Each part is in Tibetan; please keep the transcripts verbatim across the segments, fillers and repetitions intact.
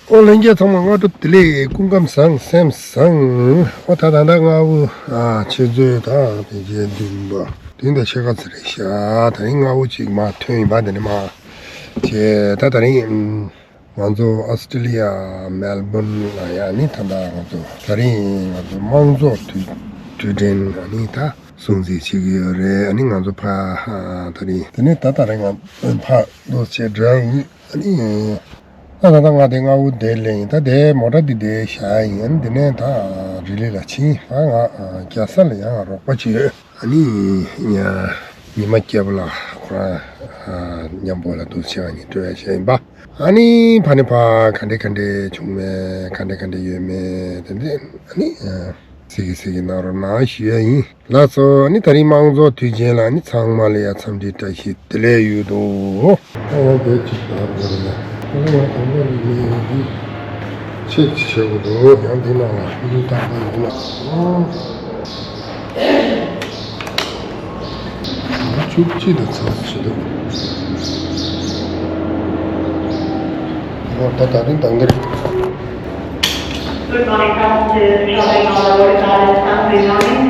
ཨོ་ལྷན་རྒྱས་ཚང་མ་སྔ་དྲོ་བདེ་ལེགས། སྐུ་ཁམས་བཟང་སེམས་བཟང་། ཨོ་ད་ད་ལྟ་སྔ་པོ་ཨ་ཆུ་ཚོད་ད་བདུན་ཕྱེད་བདུན་པ་བདུན་དང་ཕྱེད་ཀ་ཙམ་རེད་ཤག་དེ་རིང་སྔ་པོ་ཅིག་མར་ཐོན་ཡིན་པ། དེ་ནས་མར་བྱས་ད་དེ་རིང་ང་ཚོ་ཨོ་སི་ཀྲི་ལི་ཡ་མེལ་བོན་ལ་ཡ་ནི་ད་ལྟ་ང་ཚོ་དེ་རིང་ང་ཚོ་དམངས་གཙོ་དུས་དུས་དྲན་ཨ་ནི་ད་སྲུང་བརྩི་བྱེད་ཀྱི་ཡོད་རེད། ཨ་ནི་ང་ཚོ་ཕ་ཨ་དེ་རིང་དེ་ནས་ད་ད་རིང་ང་ཕ་ལོ་ཆེ་འགྲོ་ཡ་ཡིན། ཨ་ནི། ད་ད་ལྟ་ང་དེ་སྔ་པོ་དེར་སླེབས་ཡིན། ད་དེ་མོ་ཊ་འདི་དེར་བཞག་ཡིན། ཨ་ནི་དེ་ནས་ད་རི་ལི་ལ་ཕྱིན། ད་ང་རྒྱལ་ས་ལ་ཡང་རོགས་པ་ཅིག་ཡོད། ཨ་ནི་ཉི་མ་སྐྱིད་པོ་ལགས་ཁོ་རང་མཉམ་པོ་ལ་འདུག་བྱས་ང་གཉིས་འགྲོ་ཡ་བྱས་ཡིན་པ། ཨ་ནི་ཕ་ནི་ཕ་ག་འདྲ་ག་འདྲ་བྱུང་མེད། ག་འདྲ་ག་འདྲ་ཡོད་མེད་དེ་འདྲ་ཨ་ནི། གཟིགས་གི་གཟིགས་གི་གནང་རོགས་གནང་ཞུ་ཡ་ཡིན། ལགས་སོ། ཨ་ནི་དེ་རིང་དམངས་གཙོ་དུས་ཆེན་ལ་ཨ་ནི་ཚང་མ་ལ་ཡ་འཚམས་འདྲི་བཀྲ་ཤིས་བདེ་ལེགས་ཡོད་དོ། ཨ་ཡང་དེ་གཅིག་དག་དགོས་རེད་ལ། ཨ་ནི་ང་དང་པོ་ལ་ནི་ཡང་འདི་ཆེད་ཀྱི་བྱེད་དགོས་འདུག་ཡང་འདི་ནང་ལ་མི་དག་པ་ཡིན་ན། ཨོ། བཅུ་གཅིག་དང་ཚགས་སུ་བྱེད་འདུག་ཨོ་ད་ད་རིང་དང་གི་རེད། Good morning, passengers traveling on the World Palace Sunway Line.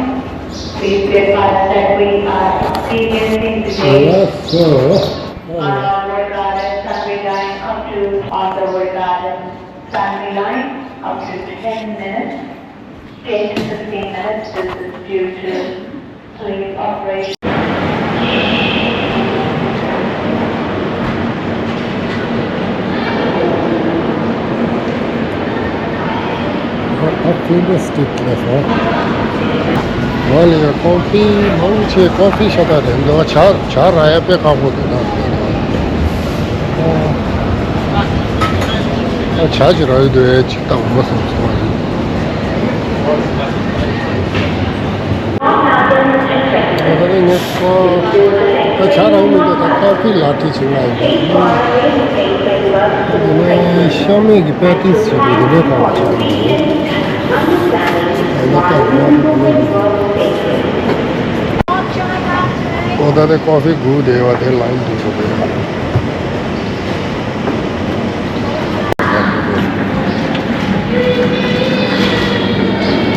Please be advised that we are experiencing delays on our World Palace Sunway Line up to, on the World Palace Sunway Line up to ten minutes, ten to fifteen minutes. This is due to Police operation. ཨ་ཨ་ཀླིན་ཊར་སི་ཊི་རིཊ་ལ་སོང་། ང་ལ་ཡང་ཀོ་ཕི་མང་ཆེ་ཀོ་ཕི་ཤ་སྟག་རེད་འདུག་ཇ་ཇ་རག་ཡ་དཔེ་ཁག་པོ་འདུག་ད་ཨ་ཇ་ཅིག་རག་ཡོད་དུས་ཅིག་ད་འོ་མ་སོང་སོང་བ་རེད། ད་ལྟ་ངས་ད་ཇ་རག་མི་འདུག་ད་ཀོ་ཕི་ལ་ཊེ་བྱེད་ང་ཡིན། དེ་ནས་ཤ་མེད་ཀྱི་པེ་ཊིས་བྱེད་དགོས། དེ་འདྲའི་ཁག་པོ་བྱེད་དགོས། ད་ལྟ་ད་ང་ཨོ་ད་ལྟ་ཀོ་ཕི་སྒུག་བསྡད་པ་དེ་ལ་ཡིན་འདུག་ཟེར་བས།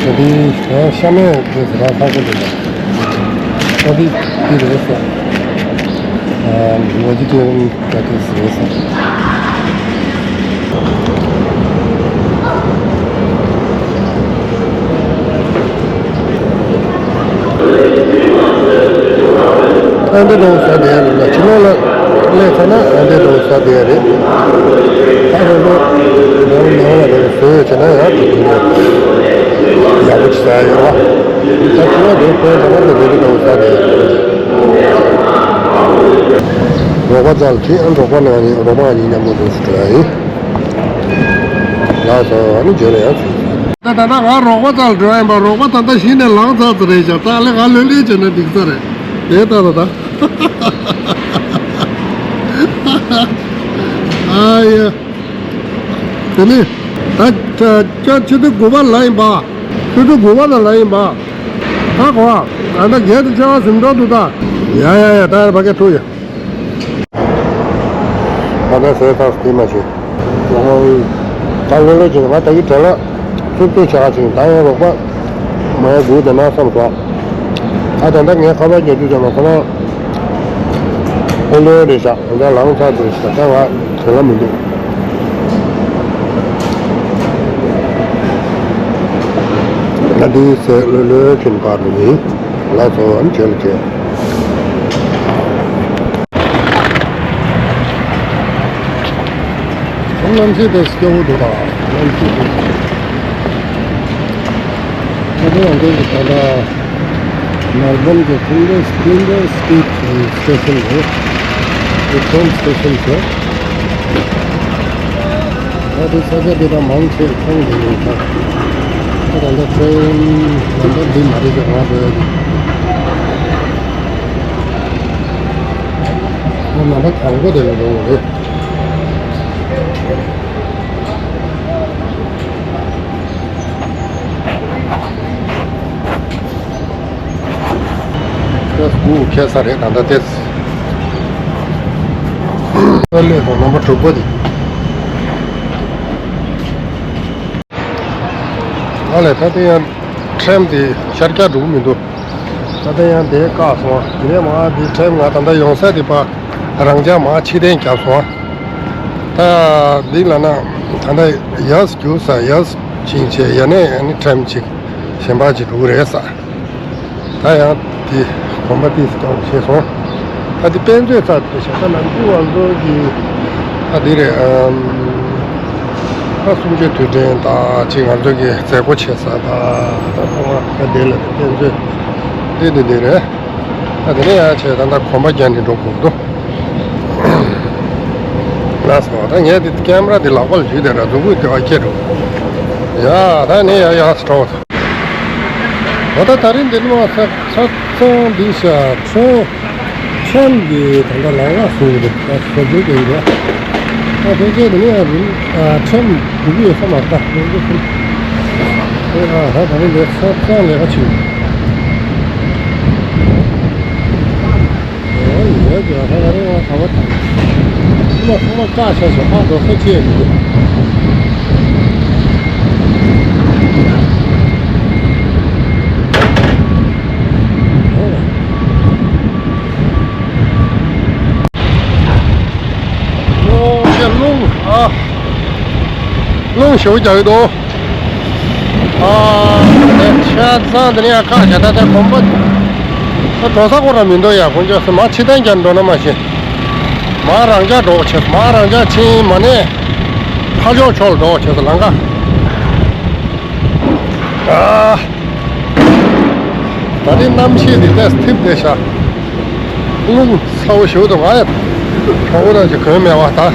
ད་དེ་ཡང་ཤ་མེད་དེ་ཟེར་བ་ལྷག་པོ་འདུག་ད་དེ་དེ་རེད་ཟེར། ཨ་ཝེ་ཇི་ཊེ་རི་ཡན་པེ་ཊིས་རེད་ཟེར། ཨ་འདི་འདྲ་བོ་ཟ་བསྡད་ཡ་རེད་ལ། ཕྱི་ལོགས་ལ་སླེབས་ཚར་ན་ཨ་འདི་འདྲ་བོ་ཟ་བསྡད་ཡ་རེད། ད་རོགས་པ་ནང་ནང་ལ་རོགས་བཟོས་ཡོད་བྱས་ན་ཡང་དེ་དུས་ཡག་པོ་ཅིག་ཟ་ཡ་ཡོད་ར། ད་ཕྱི་ལོགས་འགྲོ་དགོས་ན་ད་འདི་འདྲ་བོ་ཟ་བསྡད་ཡ་རེད། རོགས་པ་རྩ་ལ་ཁྲིད། ཨ་རོགས་པ་ནང་ནས་རོགས་པ་ང་གཉིས་མཉམ་པོ་འགྲོ་ཞིག་འགྲོ་ཡ་ཡིན། ལགས་སོ། ཨ་ནི་རྗེས་ལ་ཡང་ཚུགས། ད་ད་ལྟ་ང་རོགས་པ་རྩ་ལ་འགྲོ་ཡ་ཡིན་པ། རོགས་པ་ད་ལྟ་གཞི་ནས་ལངས་ཚར་ཚར་རེད་ཤག་ད་ལས་ང་ལྷོད་ལྷོད་བྱས་ན་འགྲིག་ས་རེད། དེ་ད་ད་ད། ཨ་ཡ། དེ་ནི་ད་ཆུ་ཚོད་དགུ་པ་ལ་ཡིན་པ། ཆུ་ཚོད་དགུ་པ་ལ་ལ་ཡིན་པ། ད་གོ་ཨ་ད་གལ་ཏེ་ཆ་བ་ཟིན་འགྲོ་འདུག་ད། ཡ་ཡ་ཡ། ད་ཡར་ཕ་གི་ཐུག་ཡ། ད་ལྟ་ཟས་ཚར་སྟེ་མ་བྱེད། ད་ལོ་ལོ་བྱེད་ང་ད་གི་བྲེལ་ལ་ཚུབ་ཚུབ་བྱ་བྱེད། ད་ཡང་རོགས་པ་མ་ཡ་སྒུག་བསྡད་ན་བསམ་སོང་། ད་ད་ལྟ་ངས་ཁ་པར་རྒྱག་དུས་ཙམ་པ་ཁོ་རང་ཨོ་ལོ་རེད་ཤག་ད་ལྟ་ལངས་ཚར་འདུག་ཤག་ད་ང་བྲེལ་ལ་མི་འདུག་ད་འདི་ཟས་ལོ་ལོ་ཁྱོད་པར་འདུག་ཡིན། ལགས་སོ། ཨ་ནི་བྱས་ལ་བྱས། གནམ་གཤིས་དེ་སྐྱོ་བོ་འདུག་ད། གནམ་གཤིས་དེ། ད་དུང་ང་ཚོ་གི་ད་ལྟ་མེལ་བོན་གྱི་ཀླིན་ཊར་ཀླིན་ཊར་སི་ཊི་རིཊ་སི་ཊེ་ཤན་རེད། དེ་ཊེན་སི་ཊེ་ཤན་རེད། ད་དེ་ས་ཆ་དེ་དང་མང་ཆེ་ཁོང་དེ་ཡིན་ད། ད་ད་ལྟ་ཊེན་ད་ལྟ་འདི་མ་རེད་ཀྱི་རང་རེད། ཨ་ནང་པ་དང་པོ་དེ་ལ་འགྲོ་དགོས་རེད། ད་སྒུག་ཁེལ་ས་རེད་ད་ལྟ་དེ། ཨ་ལས་དང་ནམ་པ་དྲུག་པ་དེ། ཨ་ལས། ད་ལྟ་ཡང་ཁྲེམ་དེ་ཤར་རྒྱག་འགྲོ་གི་མི་འདུག་ད་ལྟ་ཡང་དེ་བཀག་སོང་། དེ་ནས་མར་དེ་ཁྲེམ་ང་ད་ལྟ་ཡོང་ས་དེ་ཕར་རང་འཇགས་མར་ཕྱིར་འཐེན་བརྒྱབ་སོང་། ད་འདི་ལ་ན་ད་ལྟ་ཡར་རྒྱུག་ས་ཡར་ཕྱིན་བྱས་ཡར་ནས་ཨ་ནི་ཁྲེམ་ཅིག་གཞན་པ་ཅིག་འགྲོ་གི་རེད་ས། ད་ཡང་དེ་གོམ་པ་ཏིས་སྐྱོང་བྱས་སོང་། ད་དེ་དཔེ་མཛོད་རྩ་དེ་ཤ་ད་ནམ་རྒྱུན་ང་ཚོ་གི་ད་དེ་རེད། ཨམ། ད་གསུམ་བཅུའི་དུས་དྲན་ད་ཅིག་ང་ཚོ་གི་མཛད་སྒོ་བྱེད་ས་ད་ད་ཁོ་ང་ད་དེ་ལ་དཔེ་མཛོད་དེ་དེ་དེ་རེད། ད་དེ་ནས་ཡང་བྱས་ད་ད་གོམ་པ་རྒྱག་ནས་འགྲོ་དགོས་འདུག་ལགས་སོ། ད་ངས་དེ་ཀེམ་ར་དེ་ལག་པར་འཇུས་དེ་འདྲ་མཛུབ་གུ་དེ་བ་ཁྱེར་འགྲོ། ཡ་ད་ནས་ཡ་ཡ་སི་འགྲོ། ད་ལྟ་ད་རིང་འདི་ནི་མ་ས་ཆ་ཚང་འདི་ཤ་ཁྲོན་ཁྲོན་གྱི་ད་ལྟ་ལམ་ཁ་བཟོ་གི་འདུག་ད་ས་རྒྱུ་དེ་འདྲ། ད་ཕལ་ཆེར་དེ་ནི་ཡང་རིང་ཨ་ཁྲོན་འགྲོ་གི་ཡོད་ས་མ་རེད། ད་རིང་འདི་ཁྲོན་ཨ་ད་ད་རིང་འདི་ས་ཚང་ལས་ཀ་བྱེད། ཨོ་ཡོད་ཀྱི་ཧ་ར་རེ་བ་ག་བ་དང་། ཁོ་ལ་ཁོ་མ་བཀག་བཞག་བཞག་ཨ་འགྲོ་ས་ཆེ་ཡོད། ཨོ་ཡ་རླུང་ཨ་རླུང་ཞེ་པོ་རྒྱག་གི་འདུག་ཨ། དེ་ཆ་ཚང་དེ་ནས་ཡང་ཁ་བྱ་ད་ལྟ་གོམ་པ། ད་འགྲོ་ས་ཁོ་རང་མི་འདུག་ཡ། ཁོང་ཚོས་མ་ཕྱི་ཐན་རྒྱབ་འགྲོ་ན་མ་ཤེས། མ་རང་འཇགས་འགྲོ་བྱེད། མ་རང་འཇགས་ཕྱིན་མ་ནས་ཕ་ལྕོག་ཕྱོགས་ལ་འགྲོ་བྱེད་ས་ལམ་ཁ། ཨ། ད་རིང་གནམ་གཤིས་འདི་ལས་ཐིབས་བསྡད་ཤག་རླུང་ཚ་པོ་ཞེ་པོ་འདུག་ང་ཡང་གྲོགས་པོ་རང་གིས་གོན་མེད་པ་ད།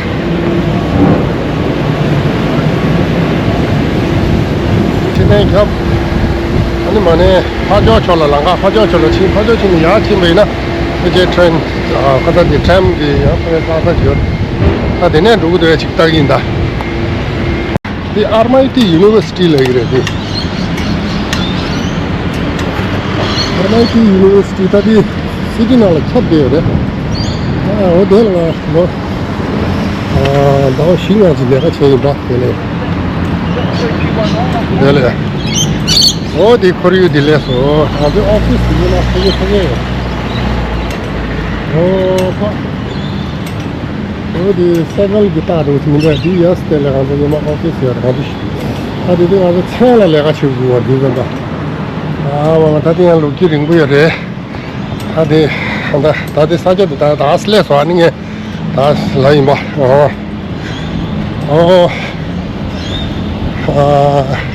ཕྱི་ནས་རྒྱབ། ཨ་ནི་མ་ནས་ཕ་ཇོ་ཆོག་ལ་ལམ་ཁ་ཕ་ཇོ་ཆོག་ལ་ཕྱིན། ཕ་ཇོ་ཕྱིན་ནས་ཡར་ཕྱིན་པ་ཡིན་ན་ཕལ་ཆེར་ཁྲོན་ཁ་ས་དེ་ཁྲོན་གྱི་ཡང་ཕ་རེ་ཁ་ས་ཡོད། ད་དེ་ནས་འགྲོ་གི་འདུག་ཡ་ཅིག་ལྟ་གི་ཡིན་ད། འདི་ཨར་མའི་ཊི་ཡུ་ནི་ཝར་སི་ཊི་ལབ་ཀྱི་རེད་འདི། ཨར་མའི་ཊི་ཡུ་ནི་ཝར་སི་ཊི་ད་འདི་སི་ཊི་ནང་ལ་ཁྱབ་བསྡད་ཡོད་རེད། ཨ་འོ་དེ་ལ་ང་ལོ་ཨ་ཟླ་བ་བཞི་ལྔ་ཅིག་ལས་ཀ་བྱས་ཡིན་པ་དེ་ལས། དེ་ལས་འོ་དེ་ཁོར་ཡུག་དེ་ལས་སོ་ང་ཚོའི་ཨོ་ཕི་སི་དེ་ལ་ཕ་གི་ཕ་གི་ཡོད། འོ་ཕ། འོ་དེ་སེ་ཀལ་གྱི་རྟགས་རུ་མི་འདྲ་འདི་ཡོད་སྟེ་ལས་ང་ཚོ་ཉི་མ་ཨོ་ཕི་སི་ཡོད་རེད་ག་འདི། ད་དེ་དུས་ང་ཚོ་མཚན་ལ་ལས་ཀ་བྱེད་དགོས་པ་འདི་ཙམ་ད། ཨ་མ་ད་དེ་ཡང་ལོ་རྒྱུས་རིང་པོ་ཡོད་རེད། ད་དེ་ད་ད་དེ་ས་ཆ་དེ་ད་ད་སླེབས་སོང་ཨ་ནི་ངས་ད་ལ་ཡིན་པ་ཨོ། ཨོ། ཨ།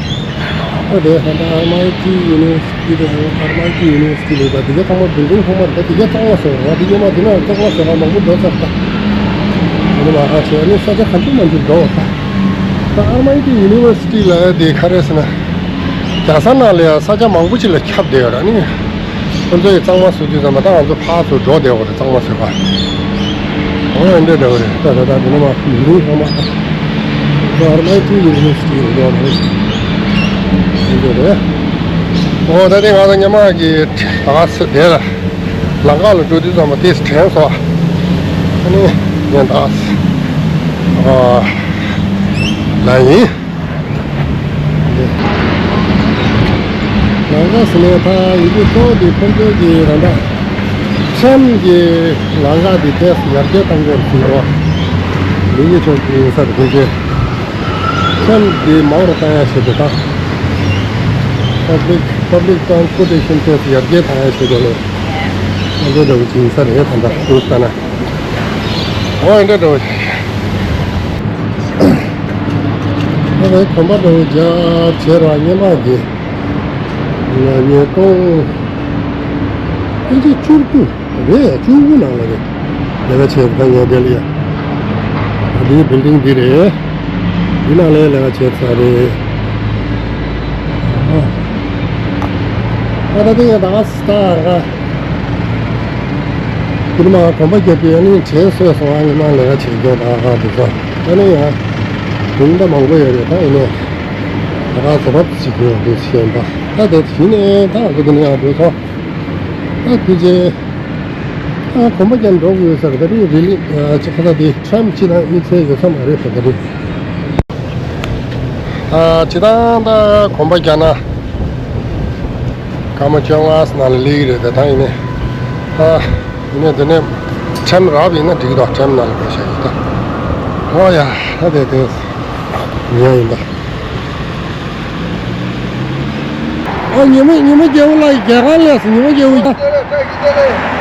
ཨོ་དེ་ད་ལྟ་ཨར་མའི་ཊི་ཡུ་ནི་ཝར་སི་ཊི་དེ་ཨར་མའི་ཊི་ཡུ་ནི་ཝར་སི་ཊི་ལས་ད་དེ་ག་ཚང་མ་བིལ་ཌིང་ཚང་མ་ད་དེ་ག་གཙང་མ་བཟོ་ར་དེ་ག་མ་དེ་ན་གཙང་མ་བཟོ་ར་མང་པོ་འགྲོ་ཚར་ད། དེ་ནི་མ་ཁ་ཆེ་ཨ་ནི་ས་ཆ་ག་འཇུ་མ་འཇུ་འགྲོ་བ་ད། ད་ཨར་མའི་ཊི་ཡུ་ནི་ཝར་སི་ཊི་ལ་དེ་ག་རེ་ཟེར་ན། རྒྱལ་ས་ནང་ལ་ཡང་ས་ཆ་མང་པོ་ཅིག་ལ་ཁྱབ་བསྡད་ཡོད་ར་ནི། ཁོ་ཚོ་ཡི་གཙང་མ་བཟོ་དུས་ཙམ་པ་ད་ང་ཚོ་ཕར་ཚུར་འགྲོ་བསྡད་ཡོད་རེད་གཙང་མ་བཟོས་པ། ཨོ་ཨེ་འདྲ་འདྲ་བ་རེད་ད་ད་ད་དེ་ནི་མ་མི་རིགས་ཚང་མ་ད་ཨར་མའི་ཊི་ཡུ་ནི་ཝར་སི་ཊི་ཡོད་རེད་ཨེ་འདྲ་རེད། ཨོ་ད་དེ་ང་ཚོ་ཉི་མ་གི་ད་ག་སེ་དེ་ལ་ལམ་ཁ་ལ་འགྲོ་དུས་ཙམ་པ་དེ་དྲན་སོང་ཨ་ནི་ངས་ད་ཨ་ལ་ཡིན། ལམ་ཁ་ཟེར་ནས་ད་ཡི་གེ་གཙོ་བོ་དེ་ཁོང་ཚོའི་གི་རང་ད་ཁྲེམ་གྱི་ལམ་ཁ་དེ་ཏོག་ཙམ་ཡར་རྒྱས་གཏང་དགོས་ཟེར་བ་ལས་ཀྱི་ཕྱོགས་ཀྱི་ཡིན་ས་རེད་ཁོང་ཚོས། ཁྲེམ་དེ་མང་རུ་གཏང་ཡ་ཆེད་དུ་ད་པབ་ལིག་པབ་ལིག་ཊ་རན་སི་པོ་ཊེ་ཤན་ཏོག་ཙམ་ཡར་རྒྱས་གཏང་ཡ་ཆེད་དུ་ལས་ཁོང་ཚོའི་འདྲ་བོ་ཅིག་ཡིན་ས་རེད་ད་ད་དུང་ལྟ་ན། ཨོ་ཨེ་འདྲ་འདྲ་བོ་ཞིག་ཨ་ནི་གོམ་པ་འདྲ་བོ་རྒྱབ་བྱས་ར་སྔོན་མ་གི་ཉིས་སྟོང་ཕལ་ཆེར་བཅུ་དགུ་རེད། བཅུ་དགུ་ནང་ལ་རེད། ལས་ཀ་བྱས་ད་ངས་དེ་ལ་ཡ། ད་འདིའི་བིལ་ཌིང་འདི་རེད། འདི་ནང་ལ་ལས་ཀ་བྱས་ཚར་རེད། ཨ་ད་ལྟ་ཡ་ད་ས་ད་ག་དེ་ནི་མ་གོམ་པ་བརྒྱབ་པའི་ཨ་ནི་དྲན་གསོས་སོང་ཨ་ནི་མ་ལས་ཀ་བྱེད་མཁན་ད་ག་དེ་ཚོ་ཨ་ནི་ཡང་དུང་ད་མང་པོ་ཡོད་རེད། ད་ཨ་ནི་ད་ག་བཟོ་བ་ཞིག་ཡོད་འདུག་ཤེས་པ་ད་དེ་བྱིན་ནས་ད་ང་ཚོ་དེ་ནི་ཡང་འགྲོ་སོང་། ད་དེ་རྗེས་ད་གོམ་པ་རྒྱབ་འགྲོ་དགོས་ས་རེད། ད་རེད་རི་ལི་ཅི་ཁ་ད་དེ་ཁྲམ་ཅི་ད་དམིགས་བསལ་ཡོད་ས་མ་རེད་ད་རེད། ཨ། སྤྱིར་བཏང་ད་གོམ་པ་རྒྱག་ན་སྐར་མ་བཅོ་ལྔ་ཙམ་ནང་ལ་སླེབས་ཀྱི་རེད། དེ་ད་ཡིན་ནའི། ཨ། ཡིན་ནའི་དེ་ནས་ཁྲོམ་རག་པ་ཡིན་ན་འགྲིག་གི་འདུག་ཁྲོམ་ནང་ལ་སླེབས་བཞག་གི་འདུག་ཨོ་ཡ། ད་དེ་དེ་ཉལ་ཡིན་ད། ཨ། ཉི་མ་ཉི་མ་རྒྱལ་པོ་ལགས་རྒྱལ་ཁང་སླེབས་སོང་། ཉི་མ་རྒྱལ་པོ།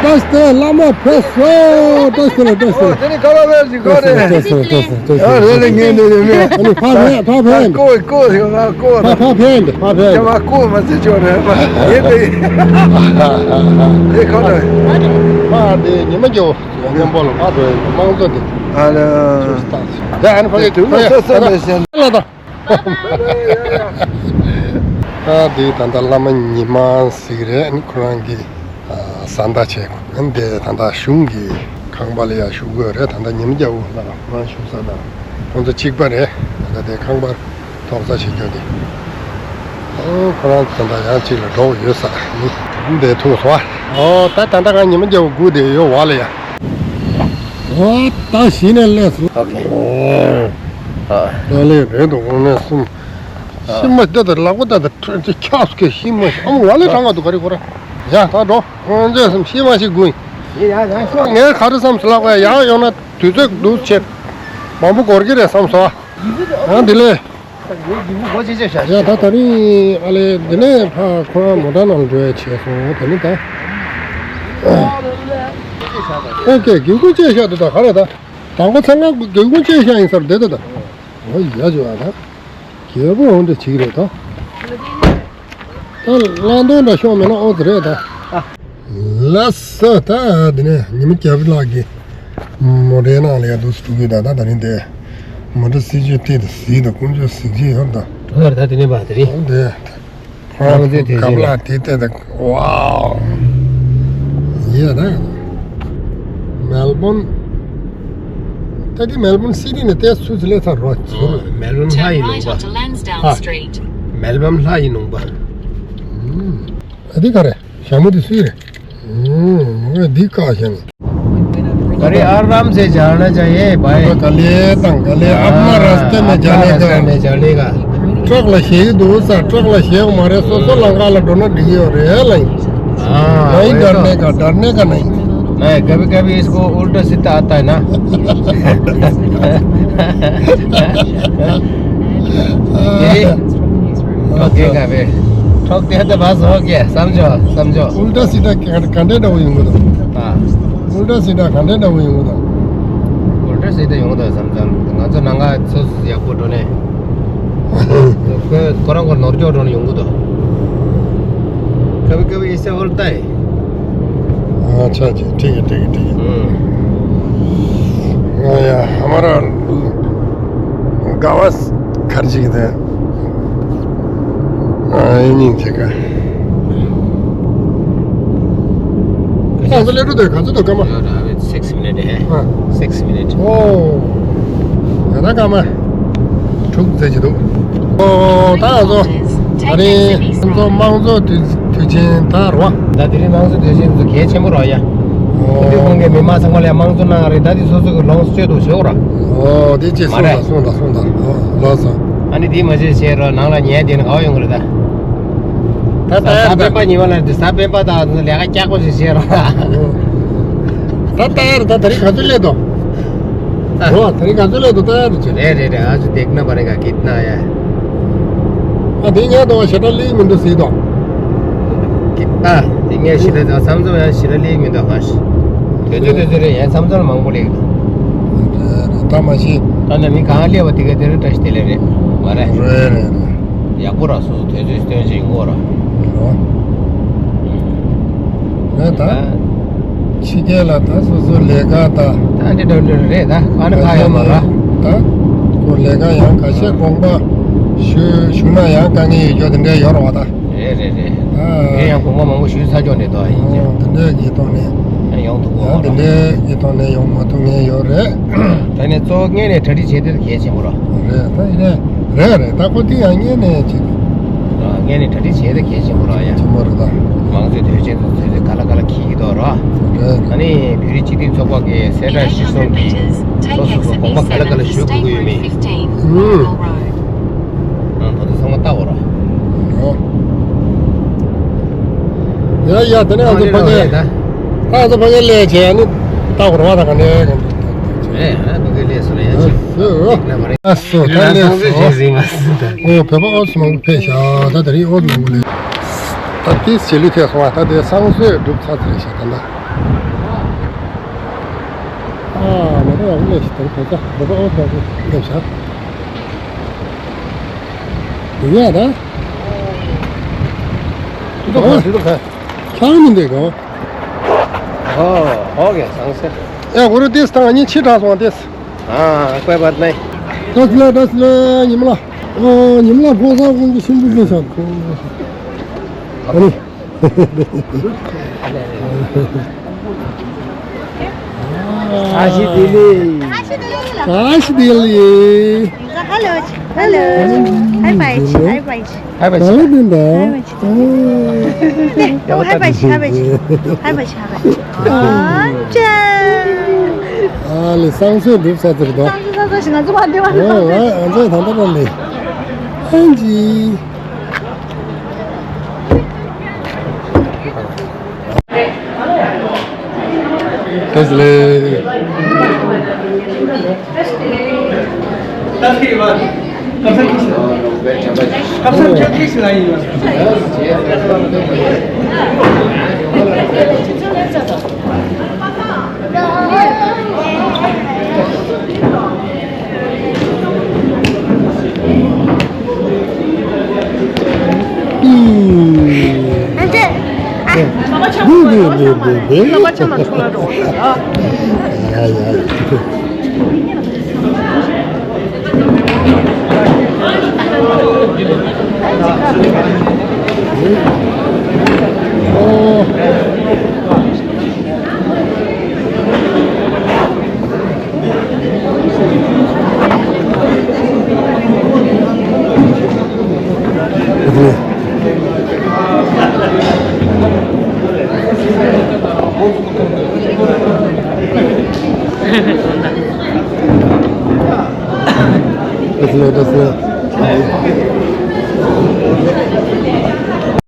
བཀྲ་ཤིས་བདེ་ལེགས། བླ་མ་ཕེབས་སོང་། བཀྲ་ཤིས་བདེ་ལེགས། བཀྲ་ཤིས་བདེ་ལེགས། དེ་ནི་ཁ་ལག་ཕེབས་ཤིག་ཁོ་རེད། བཀྲ་ཤིས་བདེ་ལེགས། བཀྲ་ཤིས་བདེ་ལེགས། ཨ། རེད་ལེ། ངས་འདི་རེད་མེད། ཨ་ནི་ཕར་ཕེབས། ཕར་ཕེབས། ཨ། ཀོ་ཀོ་ཞིག་ང་ཀོ། ཕར་ཕར་ཕེབས། ཕར་ཕེབས། ཁྱེད་མ་ཀོ་མ་ཟེར་ཆོག་རེད་པ། ཡིན་པས། དེ་ཁོ་རེད། ཕར་དེ་ཉི་མ་རྒྱལ་པོ་མཉམ་པོ་ལ་ཕར་འགྲོ་ཡ་དམངས་གཙོ་དེ། ཨ་ལ། ད་ཨ་ནི་ཕ་གི་དུས་ལ་སོ་སོ་ལ་བཤད། ལ་དང་། ད་འདི་ད་ལྟ་བླ་མ་ཉི་མ་ཟིག་རེད། ཁོ་རང་གི་བཟའ་ཟླ་བྱས། འདི་ད་ལྟ་གཞུང་གི་ཁང་པ་ལ་ཡར་བཞུགས་དགོས་རེད། ད་ལྟ་ཉི་མ་རྒྱལ་པོ་ལ་མར་བཞུགས་ས་དང་ཁོང་ཚོ་གཅིག་པ་རེད། ད་ལྟ་དེ་ཁང་པ་ཐོག་ས་བྱེད་རྒྱུ་དེ། ཨོ། ཁོ་རང་ད་ལྟ་ཡང་གཅིག་ལ་འགྲོ་ཡོད་ས་ནི་འདི་ཐུག་སོང་། ཨོ། ད་ད་ལྟ་ང་ཉི་མ་རྒྱལ་པོ་སྒུག་བསྡད་ཡོད་བ་ལ་ཡ། ཨོ། ད་གཞི་ནས་སླེབས་སོང་། ཨོ་ཁེ། ཨོ། ཨ། ད་ལས་རེད་འདུག་དངོས་གནས་སེམས། ཨ། ཤི་མ་ལྟ་དང་ལག་པ་ལྟ་དང་ཁྲོད་ཀྱི་ཁྱག་སྐད་ཤི་མ་ཤི། ཨ་མ་ཝ་ལེ་གྲང་ག་འདུག་ག་རེ་ཁོ་ར། ཡ་ད་འགྲོ། དངོས་གནས་སེམས་ཤི་མ་ཤི་དགོས། ཡ་ཡ་ཡ་ཤོག་ངས་ག་རེ་བསམ་སོང་ལབ་ག་ཡང་ཡོང་ན་དུས་ཚོད་འདུག་ཆེ། མང་པོ་འགོར་གི་རེད་བསམ་སོང་། ཨ། ཡང་དེ་ལས། ཡ་ད་ད་རིང་ཨ་ལས་འདི་ནས་ཕ་ཁོ་རང་མོ་ཊ་ནང་འགྲོ་ཡ་བྱས་སོང་། དེ་ནི་ད། ཨོ་ཀེ། སྒེའུ་ཁུང་བཅད་བཞག་འདུག་ད་ག་རེ་ད། དང་པོ་ཚང་མ་སྒེའུ་ཁུང་བཅད་བཞག་ཡིན་ས་རེད་ད། ད་ཨོ་ཡ་ཇོ་ཨ་ད། རྒྱལ་པོ་འོང་འདྲ་བྱེད་ཀྱི་རེད་ད། ད་བླང་དོར་འདྲ་ཤོག་མེད་ན་ཨོ་ཙི་རེད་ད། ལགས་སོ། ད་འདི་ནས་ཉི་མ་རྒྱལ་པོ་ལགས་ཀྱི་མོ་ཊའི་ནང་ལ་ཡར་འདུག་སེ་འགྲོ་གི་ད། ད་ད་རིང་དེ་མོ་ཊ་སྲིད་ཇུས་ཐད་དུ་གཟིགས་དང་ཀུན་སྤྱོད་གཟིགས་ཀྱི་ཡོད་ད། ད་ད་དེ་ནས་པ་དེ་རིང་། ཨོ་དེ། ཧང་ཙེ་དེ་ག་བྱས་ལ་ནས། དེ་ལྟ་དང་། ཝའོ། ཡེ་ད། མེལ་བོན། ད་དེ་མེལ་བོན་སི་ཊི་ནས་ཏོག་ཙམ་སླེབས་ཚར་རོ། ཨོ། མེལ་བོན་ལྷ་ཡི་ལུང་པ། ཧ། མེལ་བོན་ལྷ་ཡི་ལུང་པ། ཨུམ། ཨ་དེ་ག་རེ། ཞྭ་མོ་དེ་སུའི་རེད། ཨུམ། འདི་བཀག་བཞག་ནས། गाड़ी आराम से जाना चाहिए भाई। कलेता कले अपना रास्ते में जाने का। अपना रास्ते में जाने का। ट्रक ला शेक दो सा, ट्रक ला शेक मारे, सो सो लंका ला दोनों डिगे हो रहे हैं, लाई। हाँ, नहीं वही तो। डरने का, डरने का नहीं। नहीं, कभी कभी इसको उल्टा सीधा आता है ना। यही ठोकेगा बे। ठोक दिया तो बस हो गया, समझो, समझो। उल्टा सीधा कंडे ना हुई। ཨ། ཨུལ་ཊ་སི་ཊ་ག་འདྲ་འདྲ་བོ་ཡོང་གི་འདུག་ཨུལ་ཊ་སི་ཊ་ཡོང་གི་འདུག་བསམ་བསམ། ང་ཚོ་ནང་ང་སོ་སོ་ཡག་པོ་འགྲོ་ནས། ཁོ་ཁོ་རང་ཁོ་ནོར་སྐྱོག་འགྲོ་ནས་ཡོང་གི་འདུག कभी कभी ऐसे होता है। अच्छा जी, ठीक है, ठीक है, ठीक है। हम्म। हाँ यार, हमारा गावस खर्च कितना है? हाँ, ये नहीं ठीक है। ཁ་ཚོ་སླེབས་འགྲོ་འདོད། ཁ་ཚོ་འདོད་སྐར་མ། ཡོད་ར། སིགས་མི་ནིཊ་ཧེ། ཨ། སིགས་མི་ནིཊ། ཨོ། ཡ་ད་སྐར་མ་དྲུག་ཙམ་ཅིག་འདུག་ཨོ། ད་ང་ཚོ་ད་རིང་ང་ཚོ་དམངས་གཙོ་དུས་དུས་ཆེན་ད་རོ། ད་དེ་རིང་དམངས་གཙོ་དུས་ཆེན་ཚོ་གལ་ཆེན་པོ་རོ་ཡ། ཨོ། དེ་དུས་ཁོང་གི་མི་མང་ཚང་མ་ལ་དམངས་གཙོ་གནང་རེད། ད་དེ་སོ་སོ་གི་ལོངས་སྤྱོད་དུ་བྱེད་ར། ཨོ། དེ་ཅེས་མ་གསུངས་རེད། ད་གསུངས་ད་གསུངས་ད། ཨོ། ལགས་སོ། ཨ་ནི་དེ་མ་བྱེད་བྱེད་རོ། ནང་ལ་ཉལ་བསྡད་ན་ག་བ་ཡོང་གི་རེད་ད། ད་ད་ཡར་ད། གཟའ་སྤེན་པ་ཉི་མ་ལ་འདི་གཟའ་སྤེན་པ་དང་ལས་ཀ་སྐྱག་པ་ཞིག་བྱེད་རོགས། ད་ད་ཡར་ད་ད་རིང་ག་ཚོད་སླེབས་འདུག་ཨ། འོ་ད་རིང་ག་ཚོད་སླེབས་འདུག་ད་ཡར་ཅིག་རེད་རེད་རེད། आज देखना पड़ेगा कितना आया है। ཨ་དེ་ངས་འདུག་ཞེ་དྲག་སླེབས་མི་འདུག་ཟེར་འདུག་ཨ་དེ་ངས་ཞེ་དྲག་མཚམས་མཚམས་ཡང་ཞེ་དྲག་སླེབས་མི་འདུག་ཨ་དུས་ཚོད་དུས་ཚོད་རེད། ཡང་མཚམས་མཚམས་མང་པོ་སླེབས་འདུག་ད་མ་ཤེས། ད་ནི་མི་གང་སླེབས་པ་དེ་ག་དེ་རུ་བཀྲ་ཤིས་བདེ་ལེགས་རེད། མ་རེད། རེད་རེད་རེད། ཡག་པོ་ར། སོ་སོ་དུས་ཚོད་སྟོན་བྱེད་ཡོང་གོ་ར། ཨོ། རེད་ད། ཕྱི་རྒྱལ་ལ་ད་སོ་སོ་ལས་ཀ་ད། ད་འདི་འདྲ་འདྲ་རེད་ད། ཨ་ནི་ཁ་ཡོད་མ་ར། ད་ཁོ་ལས་ཀ་ཡང་ཁ་ཤས་དགོངས་པ་ཞུ་ཞུ་ན་ཡང་དཀའ་ངལ་ཡོད་རྒྱུ་དེ་འདྲ་ཡོད་རེད་བ་ད། རེད་རེད་རེད། ཨ། ངས་ཡང་དགོངས་པ་མང་པོ་ཞུས་ཚར་ཆོག་ནས་ད་ཡིན་ཅིང་། ཨོ། དེ་འདྲའི་གི་ཐོག་ནས་ཡང་ཡོང་ཐུབ་ཡང་དེ་གོ་ར། འདྲའི་གི་ཐོག་ནས་ཡོང་མ་ཐུབ་མཁན་ཡོད་རེད། ད་ནས་གཙོ་བོ་སྔོན་ནས་གྲ་སྒྲིག་བྱེད་དེ་གལ་ཆེན་པོ་ར། རེད་ད། ཡིན་ནའི་རེད་རེད། ད་ཁོ་དེ་ཡང་སྔོན་ནས་བྱེད། ཨ། སྔོན་ནས་གྲ་སྒྲིག་བྱེད་དེ་གལ་ཆེན་པོ་ར་ཡ། ཆེན་པོ་རེད་ད། མང་གཙོའི་དུས་ཆེན་དུ་ཚོད་ཚོད་ག་ལ་ག་ལ་འཁྱེར་གྱི་འདུག་ར། རེད། ཨ་ནི་བོད་རིགས་སྤྱི་མཐུན་ཚོགས་པ་གི་གསལ་བསྒྲགས་གཞིར་བཟུང་གིས་སོ་སོ་སོ་དགོངས་པ་ག་ལ་ག་ལ་ཞུ་དགོས་ཀྱི་ཡོད་མེད། ཨུམ། ཨ། ཡ་ཡ། དེ་ནས་ང་ཚོ་ཕ་གིར། ད་ང་ཚོ་ཕ་གིར་སླེབས་བྱས། ཨ་ནི་ད་གོར་བ་དང་ག་ནས་གང་། ཨེ། ཨ་ཕ་གིར་སླེབས་སོང་ཡ། ཅིག་ཨ་སོ། ད་སླེབས་སོང་། ཨོ། བོད་པ་ཨོ་ཙམ་མང་པོ་ཕེབས་ཤག་ད་དེ་རིང་ཨོ་ཙམ་མང་པོ་སླེབས། ད་དེ་བྱེད་ལུགས་ཐད་སོང་བ། ད་དེ་བསང་གསོལ་སྒྲུབ་ཚར་ཚར་ཤག་ད་ད། ཨ་མ་ད་ཡང་སླེབས་ཤག་ད་བོད་པ་ཨོ་ཙམ་མང་པོ་སླེབས་ཤག་ཡ་ད། ཨོ། ཁྱང་མི་འདུག་གོ། ཨོ། ཨོ་ཀེ། བསང་གསོལ། ཡ། གུ་རུ་ཏིས་དང་ཉིན་ཕྱི་དྲག་སོང་ཏིས། ཨ། བཀོད་པ་ནས། ཏིས་ལེ། ཏིས་ལེ། ཉི་མ་ལ། ཨོ། ཉི་མ་ལ་ཕོ་བཟང་ཁོང་གི་ཤིང་བུ་ཟིན་ཤག་ཨ་ནི། བཀྲ་ཤིས་བདེ་ལེགས། བཀྲ་ཤིས་བདེ་ལེགས། Hello. Hello. Hi, Paich. Hi, Paich. Hi, Paich. Hello, Dinda. Hi, Paich. Oh, hi, Paich. Hi, Paich. Hi, Paich. Hi, Paich. ཨ་ལེ། བསང་གསོལ་འགྲུབ་ས་ཚུར་དོ། བསང་གསོལ་ས་ཚུར་ཞིག་ང་ཚོ་མ་འདི་བ། ཨོ། ང་ཚོ་ད་ལྟ་པ་ལེ། ཨན་ཇི། བཀྲ་ཤིས་བདེ་ལེགས།